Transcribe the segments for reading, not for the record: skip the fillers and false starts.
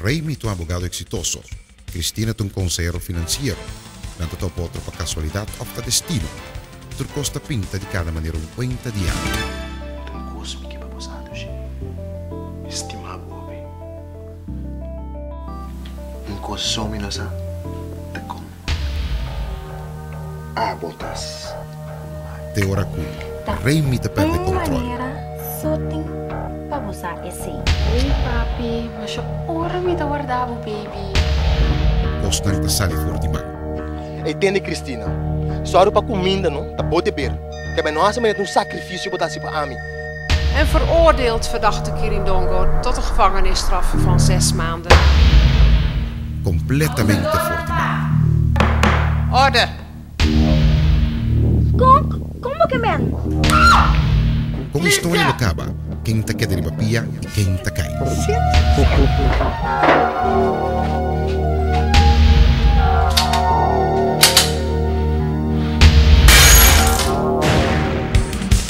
Raimy ta un abogado eksitoso, Cristina ta un konsehero finansiero. Nan ta topa otro pa kasualidat òf ta destino. Tur kos ta pinta di kada manera un kuenta di aña. Ta un kos mi ke pa bo sa, Dushi. Mi stima bo hopi. Un kos so mi no sa ta kon abo ta Te ora ku Remy ta pèrdè Un kontròl. manera so tin pa bo sa esei. Oi papi, masha ora mi ta warda bo baby. Kosnan ta sali for di man. Ey tende Cristina, sòru pa kuminda no ta bo deber, keb'e no hasi manera ta un sakrifisio bo ta hasi pa ami. En veroordeelt verdachte Kirindongo tot een gevangenisstraf van zes maanden. Kompletamente for di man. Orde! Kon, kon bo ke men? Kon historia lo kaba, ken ta keda riba pia i ken ta kai?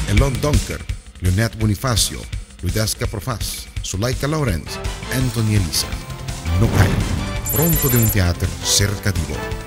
Elon Donker, Leonette Bonifacio, Ludeska Profas, Sulaika Lourens, Anthony Elisa. No kai! Pronto den un teater serka di bo.